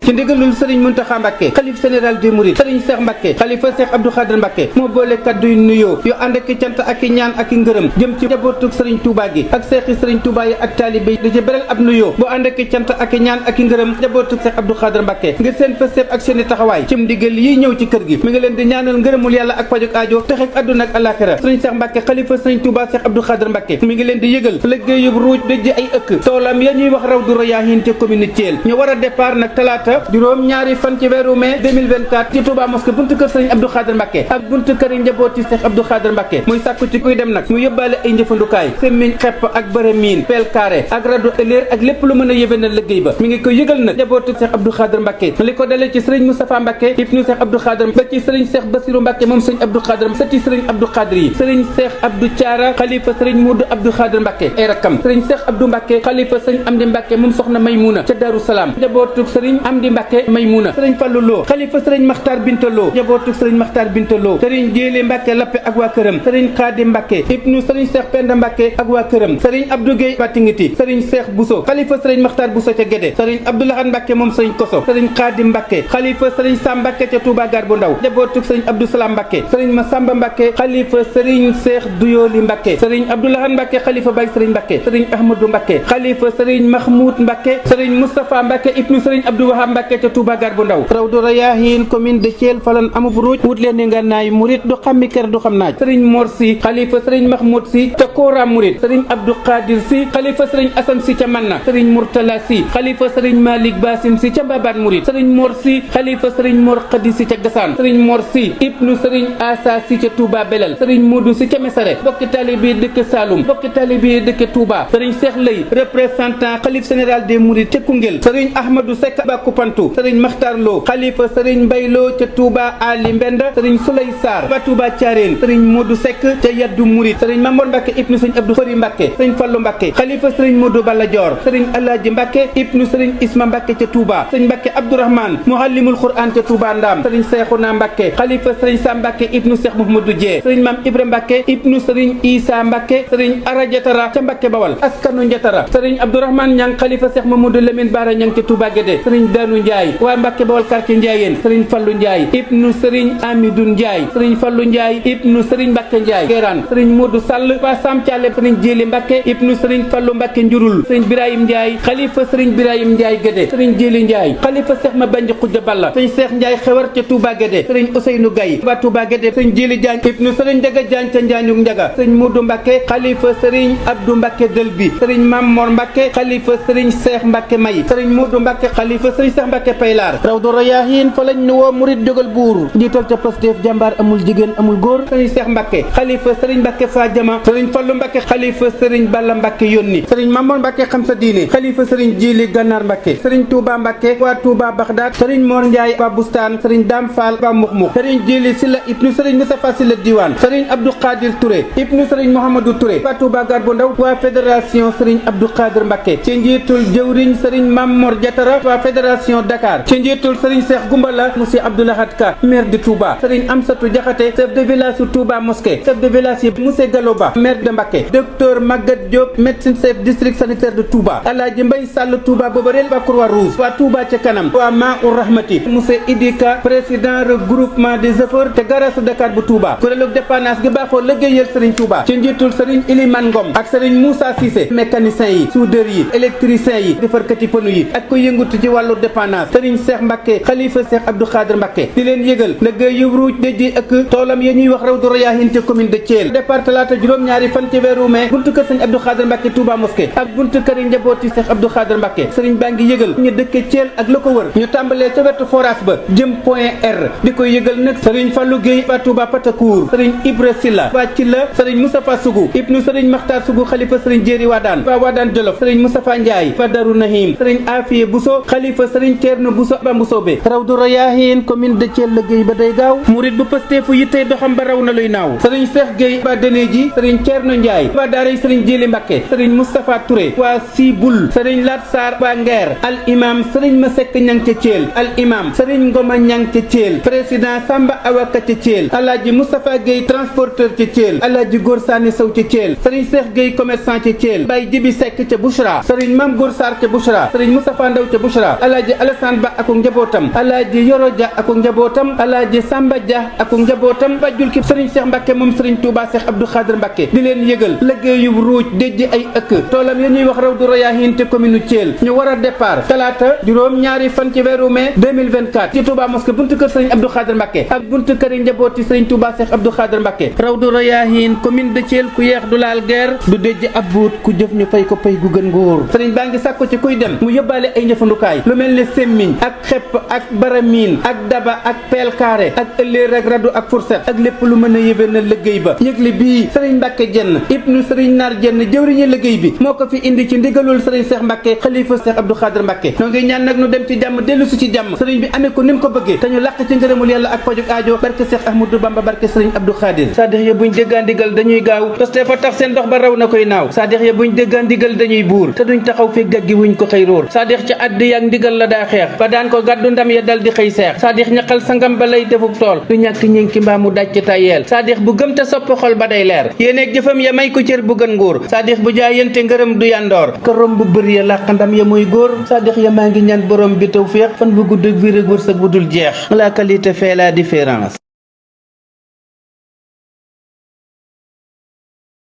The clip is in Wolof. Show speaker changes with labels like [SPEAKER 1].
[SPEAKER 1] ci ndigalul sëriñ Muntaxa Mbàkke xalif général des mourides sëriñ Cheikh Mbàkke xalifa Cheikh Abdou Khadre Mbàkke moo boole kaddu yu nuyoo yu ànd ak cant ak i ñaan ak i ngërëm jëm ci njabootug sëriñ Touba gi ak seexi sëriñ Touba yi ak taalibe yi di ci beral ab nuyoo bu ànd ak cant ak i ñaan ak i ngërëm njabootug Cheikh Abdou Khadre Mbàkke ngir seen fësteef ak seeni taxawaay cim ndigal yi ñëw ci kër gi mi ngi leen di ñaanal ngërëmul yàlla ak pajug aajo texeg àdduna ak alaxira sëriñ Cheikh Mbàkke xalifa sëriñ Touba Cheikh Abdou Khadre Mbàkke mi ngi leen di yëgal liggéeyub ruuj dëjj ay ëkk toolam ya ñuy wax Rawdu Rayaahin ca commune Thiel ñu war a départ nag talaata juróom ñaari fan ci weeru mai 2024 ci Touba mosquée buntu kër sëriñ Abdou Khadre Mbàkke ak buntu kër yi njabooti Cheikh Abdou Khadre Mbàkke muy sàkku ci kuy dem nag mu yóbbaale ay njëfandukaay semmiñ xepp ak bërëmiin pel carré ak rado leer ak lépp lu mën a yéwénal liggéey ba mi ngi ko yëgal nag njabootu Cheikh Abdou Khadre Mbàkke li ko dalee ci sëriñ Moustapha Mbàkke ibnu Cheikh Abdou Khadre ba ci sëriñ Cheikh Bassirou Mbàkke moom sëriñ Abdou Khadre sëti sëriñ Abdou Khadre yi sëriñ Cheikh Abdou Thiara xalifa sëriñ Moudou Abdou Khadre Mbàkke ay rakkam sëriñ Cheikh Abdou Mbàkke xalifa sëriñ Amdi Mbàkke moom soxna Maymuna ca Daaru Salaam njabootu sëriñ Amdi Mbàkke Maymuna sëriñ Fallu Lo xalifa sëriñ Maxtaar Binta Lo njabootu sëriñ Maxtaar Binta Lo sëriñ Jéeli Mbàkke Lappe ak waa këram sëriñ Xaadim Mbàkke ibnu sëriñ Cheikh Penda Mbàkke ak waa këram sëriñ Abdou Gueye Batingiti sëriñ Cheikh Bousso xalifa sëriñ Maxtaar Bousso ca Gédé sëriñ Abdoulahan Mbàkke moom sëriñ Koso sëriñ Xaadim Mbàkke xalifa sëriñ Sam Mbàkke ca Touba Gar bu Ndaw njabootu sëriñ Abdou Salam Mbàkke sëriñ Masamba Mbàkke xalifa sëriñ Cheikh Duyooli Mbàkke sëriñ Abdoulahan Mbàkke xalifa Baye sëriñ Mbàkke sëriñ Ahmadou Mbàkke xalifa sëriñ Mahmoud Mbàkke sëriñ Moustapha Mbàkke ibnu sëriñ Abdou Wahab Mbàkke ca Touba Gar bu Ndaw Rawdu Rayaahin commune de Thiel falan amub ruuj wut leen ni nga naay murit du xammi ker du xam naaj sëriñ Mor Si xalifa sëriñ Mahmoud Si ca Kora murit sëriñ Abdou Qadir Si xalifa sëriñ Asan Si ca Manna sëriñ Murtala Si xalifa sëriñ Malik Basim Si ca Mbabat murit sëriñ Mor Si xalifa sëriñ Mor Khadi Si ca Gassane sëriñ Mor Si ibnu sëriñ Asa Si ca Touba Belel sëriñ Modou Si ca Mesare bokki taalibe dëkk Saloum bokki taalibe dëkk Touba sëriñ Cheikh Lay représentant xalif général des mourides ca Koungheul sëriñ Ahmadou Seck Bakupantu sëriñ Makhtar Lo xalifa sëriñ Mbay Lo ca Touba Ali Mbenda sëriñ Souley Sarr ba Touba Thiarène sëriñ Modou Seck ca Yaddu Mouride sëriñ Mamor Mbacke ibnu sëriñ Abdou Khari Mbacke sëriñ Fallu Mbacke xalifa sëriñ Modou Balla Dior sëriñ Alaaji Mbacke ibnu sëriñ Isma Mbacke ca Touba sëriñ Mbacke Abdourahmane Muhallimul Quran ca Touba Ndam sëriñ Cheikhouna Mbacke xalifa sëriñ Sam Mbacke ibnu Cheikh Mouhamadou Dieng sëriñ Mam Ibra Mbacke ibnu sëriñ Issa Mbacke sëriñ Ara Jatara ca Mbacke Bawal askanu Jatara sëriñ Abdourahmane Ñang xalifa Cheikh Mamadou Lamine Bara Ñang ca Touba Guédé sëriñ Danu Ndiaye waa Mbacke Bawal quartier Ndiayeen sëriñ Fallu Ndiaye ibnu sëriñ Amidou Ndiaye sëriñ Fallu Ndiaye ibnu sëriñ Mbacke Ndiaye Guérane sëriñ Modou Sall waa Sam Thialé sëriñ Jéli Mbacke ibnu sëriñ Fallu Mbacke Njurul sëriñ Birahim Ndiaye xalifa sëriñ Birahim Ndiaye Guédé sëriñ Jéli Ndiaye xalifa Cheikh Mabanji Khoudia Balla sëriñ Cheikh Ndiaye xewar ca Touba Guédé sëriñ Ousseynou Gaye waa Touba Guédé sëriñ Jéli Diagne ibnu sëriñ Ndiaga Diagne ca Njaañuk Ndiaga sëriñ Modou Mbacke xalifa sëriñ Abdou Mbacke Delbi sëriñ Mamor Mbacke xalifa sëriñ Cheikh Mbacke May sëriñ Modou Mbacke xalifa sëriñ Cheikh Mbacke Paylar Rawdu Rayaahin fa lañ nu woo murit jógal buur njiital ca Pastef jàmbaar amul jigéen amul góor sëriñ Cheikh Mbacke xalifa sëriñ Mbacke Fa Jama sëriñ Fallu Mbacke xalifa sëriñ Balla Mbacke yónni sëriñ Mamor Mbacke xam sa diine xalifa sëriñ Jili Gannaar Mbacke sëriñ Touba Mbacke waa Touba Bagdad sëriñ Mor Ndiaye waa Bustaan sëriñ Dam Fall waa Muxmux sëriñ Jili Silla ibnu sëriñ Moustapha Silla Diwane sëriñ Abdou Qadir Touré ibnu sëriñ Mouhamadou Touré waa Touba Gar bu Ndaw waa fédération sëriñ Abdou Qadir Mbacke ci njiitul jëwriñ sëriñ Mamor Diatara waa fédération Dakar ci njiitul sëriñ Cheikh Goumbala monsieur Abdoulahad Ka maire de Touba sëriñ Amsatou Diakhaté chef de village su Touba Mosquée chef de village yi monsieur Galoba maire de Mbacké docteur Maguette Diop médecin chef district sanitaire de Touba Alaaji Mbay Sall Touba Bobarel waa Croix-Rouge waa Touba ca kanam waa Maour Rahmati monsieur Idika président regroupement des chauffeurs te garage Dakar bu Touba kuréelu dépannage gi baaxoo liggéeyal sëriñ Touba ci njiitul sëriñ Iliman Ngom ak sëriñ Moussa Cissé mécanicien yi soudeur yi électricien yi defarkati pneu yi ak ko yëngutu ci wàllu dépannage sëriñ Cheikh Mbacke xalifa Cheikh Abdou Khadre Mbacke di leen yëgal liggéey yu ruuj dëjji ak toolam ya ñuy wax Rawdu Rayaahin ci commune de Thiel départ talaata juróom-ñaari fan ci weeru mai buntu kër sëriñ Abdou Khadre Mbacke Touba Mosquée ak buntu kër yi njabooti Cheikh Abdou Khadre Mbacke sëriñ baa ngi yëgal ñu dëkke Thiel ak la ko wër ñu tàmbalee ca wetu forage ba jëm point R di koy yëgal nag sëriñ Fallou Gueye waa Touba Patakour sëriñ Ibra Silla waa Cilla sëriñ Moustapha Sougou ibnu sëriñ Makhtar Sougou xalifa sëriñ Jéeri Wadaan waa Wadaan Jolof sëriñ Moustapha Ndiaye waa Darou Nahim sëriñ Afiye Bousso xalifa sëriñ Thierno Bousso ba Mbusoobe Rawdu Rayaahin commune de Thiel liggéey ba day gaaw murit bu Pastefu yittey doxam ba raw na luy naaw sëriñ Cheikh Gueye waa Deneji sëriñ Thierno Ndiaye waa daaray sëriñ Jéeli Mbacke sëriñ Moustapha Touré waa Siboul sëriñ Lat Sarr waa Nguer al imam sëriñ Masek Ñang ca Thiel al imam sëriñ Ngoma Ñang ca Thiel président Samba Awaka ca Thiel alaaji Moustapha Gueye transporteur ca Thiel alaaji Góor Sani Sow ca Thiel sëriñ Cheikh Gueye commerçant ca Thiel Baye Jibi Seck ca Bouchra sëriñ Mam Góor Sarr ca Bouchra sëriñ Moustapha Ndaw ca Bouchra alaaji alaaji Alassane Ba ak njabootam alaaji Yoro Dia ak njabootam alaaji Samba Dia ak njabootam bajjul ki sëriñ Cheikh Mbacke moom sëriñ Touba Cheikh Abdou Khadre Mbacke di leen yëgal liggéeyub ruuj déjji ay ëkk toolam ya ñuy wax Rawdu Rayaahin te commune Thiel ñu war a départ talaata juróom-ñaari fan ci weeru mai 2024 ci Touba mosquée buntu kër sëriñ Abdou Khadre Mbacke ak buntu kër yi njabooti sëriñ Touba Cheikh Abdou Khadre Mbacke Rawdu Rayaahin commune de Thiel ku yeex du laal guerre du déjji ab buut ku jëf ñu fay ko pay gu gën nguur sëriñ baa ngi sàkku ci kuy dem mu yóbbaale ay njëfandukaay lu mel ne semmiñ ak xepp ak baramiin ak daba ak peel carré ak ëlléer ak radu ak fourchette ak lépp lu mën a yéwénal liggéey ba yëgle bii sëriñ Mbacke Jenn ibnu sëriñ Naar Jenn jëwriñu liggéey bi moo ko fi indi ci ndigalul sëriñ Cheikh Mbacke xalifa Cheikh Abdou Khadre Mbacke noo ngi ñaan nag nu dem ci jàmm dellu si ci jàmm sëriñ bi amee ko ni mu ko bëggee te ñu làq ci ngërëmul yàlla ak pajuk aajo barke Cheikh Ahmadou Bamba barke sëriñ Abdou Khadre saadix ya buñ déggaa ndigal dañuy gaaw parce que fa tax seen dox ba raw na koy naaw saadix ya buñ déggaa ndigal dañuy buur te duñ taxaw fi gaggi wuñ ko xëy róor saadix ci addi ak ndigal la daa xeex ba daan ko gàddu ndam ya dal di xëy seex saadix ñaqal sangam ba lay defub tool du ñàkk ñénki mbaa mu daj ci tayeel saadix bu gëm te sopp xol ba day leer yéeneeg jëfam ya may ko cër bu gën nguur saadix bu jaayante ngërëm du yandoor kërom bu bëri ya làq ndam ya muy góor saadix ya maa ngi ñaan borom bi tawfeex fan bu gudd ak wér ak wërsëg bu dul jeex la qualité fait la différence